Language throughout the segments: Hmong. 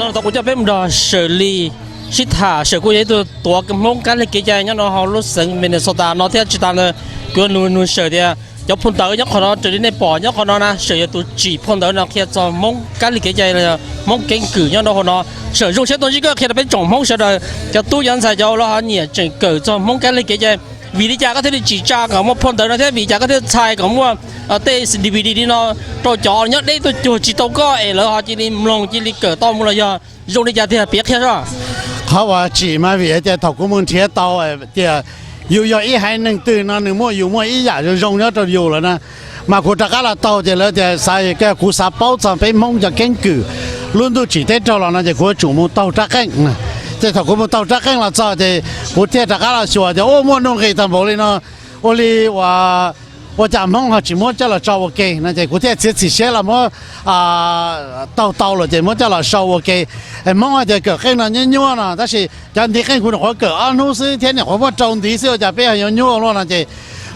Tau kuv coj peb mus nrog Sawm Lis sib tham. Sawm kuj yog ib tug tuav Hmoob kab lig kev cai nyob no hauv lub xeev Minnesota no thiab. Tsis tas ntawd, kuv yuav nug nug Sawm tias cov phau ntawv nyob qhov no raws li nej pom nyob qhov no na, Sawm yog tus tsim phau ntawv no qhia txog Hmoob kab lig kev cai los yog Hmoob keeb kwm nyob rau hauv no. Sawm, zoo siab tuaj ntsib koj qhia rau peb tsoom Hmoob sawv daws, cov tub cov ntxhais cov uas lawv ho nyiam tseem kawm txog Hmoob kab lig kev cai. Vim li cas koj thiaj li tsim tsa kom muaj phau ntawv no thiab vim li cas koj thiaj txhais kom muaj tej D V D li no rau cov nyob deb tuaj cuag tsis tau koj es lawv ho cia li mloog cia li kawm tau mus los yog zoo li cas tiag, piav qhia soj. Qhov uas tsim mas vim tias thaum kuv mus nrhiav tau tias yus yog ib haiv neeg twg no nws muaj, yus muaj ib yam zoo zoo nyob rau yus lawm na, mas kuv rov qab los taug ces lawv tias xav, kuv xav paub txog peb Hmoob cov keeb kwm lub ntuj tsim teb raug los no ces kuv yuav tsum mus taug rab qeej. Ces thaum kuv mus taug rab qeej los txog ces kuv thiaj rov qab los xyuas tias ua muaj nuj nqis tag npaum li no, ua li uas ua cas Hmoob ho tsis muab coj los tso ua ke no ces kuv thiaj txiav txim siab los muab taug tau lawm ces muab coj los sau ua ke. Hmoob hais tias kawm qeej no nyuaj nyuaj no tab sis cov ntiv qeej kuv nyuam qhuav kawm ob hnub xwb thiab nyuam qhuav muab rau ntiv xwb ua cas peb ho yuav nyuaj luaj no ces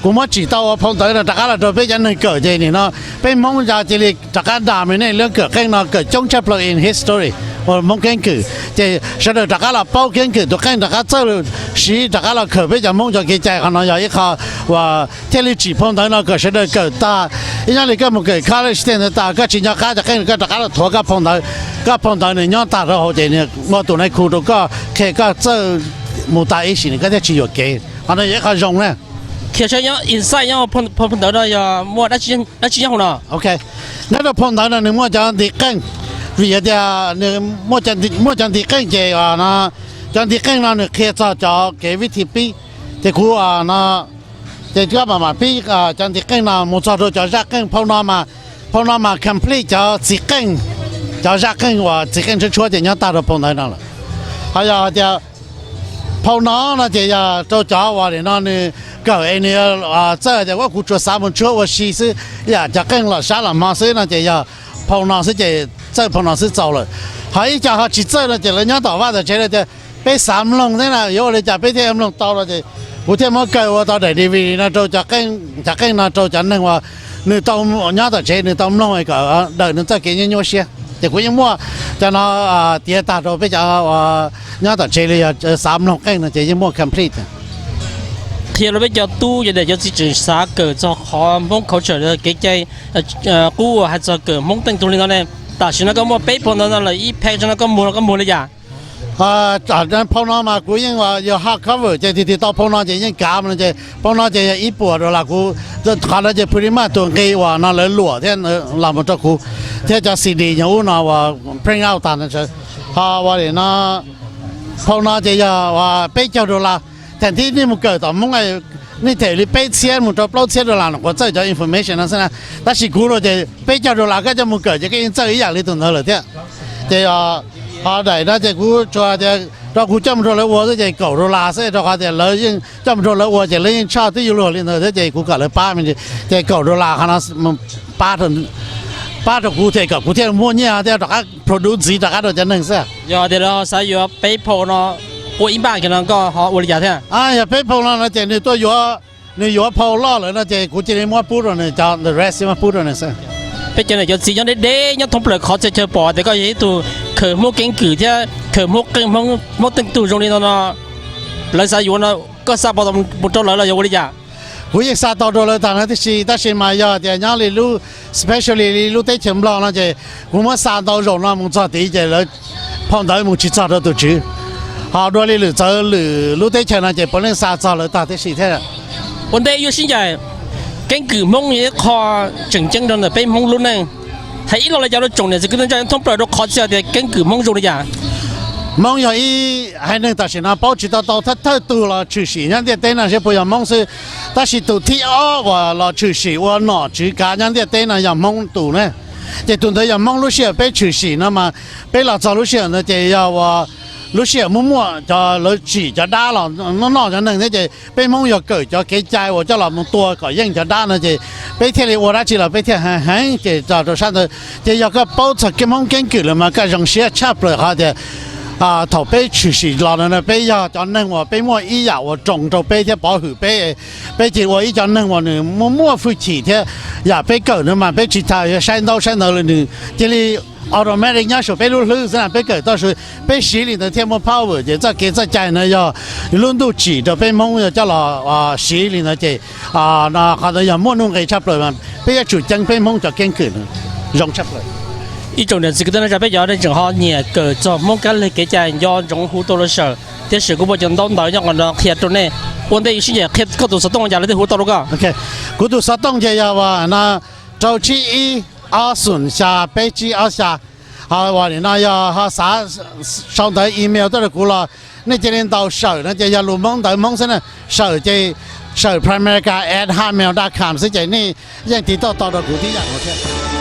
kuv muab tsim tau ua phau ntawv no rov qab los rau peb cov neeg kawm ces nim no peb Hmoob cia li rov qab dominate lub kawm qeej no, kawm coob tshaj plaws in history uas Hmoob keeb kwm ces sawv daws rov qab los paub keeb kwm tus qeej, rov qab txawj siv, rov qab los khaws peb cov Hmoob cov kev cai. Qhov no yog ib qho uas thiaj li tsim phau ntawv no kom sawv daws kawm tag. Ib yam li koj mus kawm college tej ntawd tas koj tsis nco qab cov qeej koj rov qab los thuav koj phau ntawv, koj phau ntawv nws nyob tag rau hauv ces nws ua tus nai khu rau koj, qhia koj txawj mus tas ib sim nws koj thiaj tsis yuam kev. Qhov no yog ib qho zoo na. Qhia saib nyob inside nyob phau ntawv no yog muaj dab tsi nyob hauv no? Ok, nyob rau phau ntawv no nws muaj cov ntiv qeej, vim tias nws muaj cov ntiv qeej ces cov ntiv qeej no nws qhia txog cov kev vib thi pib. Ces kuv no ces koj mam mam pib cov ntiv qeej no mus txog rau cov zaj qeej. Phau no mas, phau no mas complete cov txiv qeej, cov zaj qeej uas txiv qeej tshuab tshuab ces nyob tag rau phau ntawv no lawm. Ho yog tias phau no no ces yog rau cov uas nim no nws kawm es nws txawj tias kuv tsuas xav mus tshuab ua si xwb, yam cov qeej los sab los hmo xwb no ces yog phau no xwb ces txawj phau no xwb txaus lawm. Ho ib co ho tsis txawj no ces lawv nyob tom vaj tom tsev lawv tias peb xav mloog thiab na, yuav ua li cas peb thiaj mloog tau no ces kuv thiaj muab kaw ua tau daim D V D no rau cov qeej no rau cov neeg uas nws tau nyob tom tsev nws tau mloog kom daws nws txoj kev nyuaj nyuaj siab. Ces kuv yeej muaj cov no tiav tag rau peb cov uas nyob tom tsev li yog xav mloog qeej no ces yeej muaj complete. Qhia rau peb cov tub cov niam cov txiv tseem xav kawm txog qhov Hmoob culture kev cai qub uas hais txog kawm Hmoob teej tug li no ne, tam sim no koj muaj peb phau ntawv no lawm ib pack no koj muag no koj muag li cas? Phau no mas kuv yeej yog hard cover ces tiag tiag tau phau no ces yeej kav mus no ces phau no ces yog ib puas dollar. Kuv qhov no ces pretty much tus nqi uas no lawv luam thiab los mus rau kuv thiab cov C D nyob ub no uas print out tag no. Ho ua li no phau no ces yog peb caug dollar. Thaum thib nej mus kawm tom Hmoob nej them li peb txhiab mus rau plaub txhiab dollar no kuv txawj cov information no xwb na. Tab sis kuv no ces peb caug dollar koj coj mus kawm ces koj yeej txawj ib yam li tus ntawd lawm thiab. Ces ho daim no ces kuv tsuas tias rau kuv coj mus rau lawv ua xwb ces kaum dollar xwb rau qhov tias lawv yeej coj mus rau lawv ua ces lawv yeej tshaj twb yuav luag li ntawd thiab ces kuv kom lawv pab me ntsis ces kaum dollar qhov no pab rau kuv thiaj kom kuv thiaj muaj nyiaj thiab rov qab produce ntxiv rov qab rau cov neeg xwb. Yog tias lawv xav yuav peb phau no ua ib npaj kiag no koj ho ua li cas thiab? Yog peb phau no no ces nws tuaj yuav, nws yuav phau loj lawm no ces kuv cia li muab pub rau nws cov, the rest muab pub rau nws xwb. Peb cov niam cov txiv nyob deb deb nyob thoob plaws qhov txhia chaw pom tias koj yog ib tug khaws Hmoob keeb kwm thiab khaws Hmoob qeej, Hmoob teej tug zoo li no no, lawv xav yuav no koj xa pov mus rau lawv los yog ua li cas? Kuv yeej xa tau rau lawv tag no tib si, tab sis mas yog tias nyob li lub, especially li lub teb chaws Nplog no ces kuv muab xa ntau zaus no mus txog tid ces lawv, phau ntawv mus tsis txog rau tus tswv. Ho dua li lwm txawv lwm lub teb chaws no ces puav leej xa txog lawv tag tib si thiab. Ua ntej yuav sib ncaim, keeb kwm Hmoob yog ib qho tseem ceeb rau ntawm peb Hmoob lub neej. Hais ib lo li cas rau tsoom niam txiv kwv tij neej tsa thoob plaws rau qhov txhia tias keeb kwm Hmoob zoo li cas? Hmoob yog ib haiv neeg tam sim no paub tsis tau tau thawj tug los tshwm sim nyob ntiaj teb no seb puas yog Hmoob xwb. Tab sis tus thib ob uas los tshwm sim ua nom tswv kav nyob ntiaj teb no yog Hmoob tus na. Ces tus ntawd yog Hmoob. Lub sij hawm peb tshwm sim no mas peb los txog lub sij hawm ntawd ces yog uas lub sij hawm muaj muaj cov lawv tsim cov dab los noj noj cov neeg thiab ces peb Hmoob yog kawm cov kev cai uas coj los mus tua kom yeej cov dab no ces peb thiaj li ua dab tsi los peb thiaj heev heev ces tso rau sab ntawd. Ces yog koj paub txog keeb Hmoob keeb kwm lawm mas koj zoo siab tshaj plaws qhov tias thaum peb tshwm sim los no peb yog cov neeg uas peb muaj ib yam uas roos rau peb thiab pov hwm peb. Peb cia li ua ib cov neeg uas nws muaj muaj hwj chim thiab yam peb kawm no mas peb tsis tas yuav saib ntaub saib ntawv li nws cia li automatic nyob saum peb lub hlwb xwb na, peb kawm tau, peb siv li ntawd thiaj muaj power. Ces txoj kev txoj cai no yog lub ntuj tsim rau peb Hmoob yog coj los siv li ntawd ces qhov ntawd yog muaj nuj nqis tshaj plaws mas peb yuav tsum ceeb peb Hmoob cov keeb kwm zoo tshaj plaws. Ib tsoom niam txiv kwv tij neej tsa, peb cov neeg tseem ho nyiam kawm txog Hmoob kab lig kev cai nco ntsoov hu tau rau Sawm, tiam sis kuv muaj cov ntaub ntawv nyob qhov no qhia rau nej. Ua ntej sib ncaim qhia koj tus xov tooj ua cas lawv thiaj hu tau rau koj? Kuv tus xov tooj ces yog no, rau tsib ib ob xoom xya peb tsib ob xya. Ho uas nim no yog ho xav sau ntawv email tuaj rau kuv los nej cia li ntaus Sawm no ces yog lus Hmoob ntawv Hmoob xwb na, Sawm ces Sawm Primerica at hotmail dot com xwb ces nej yeej tiv tauj tau rau kuv tib yam nkaus thiab.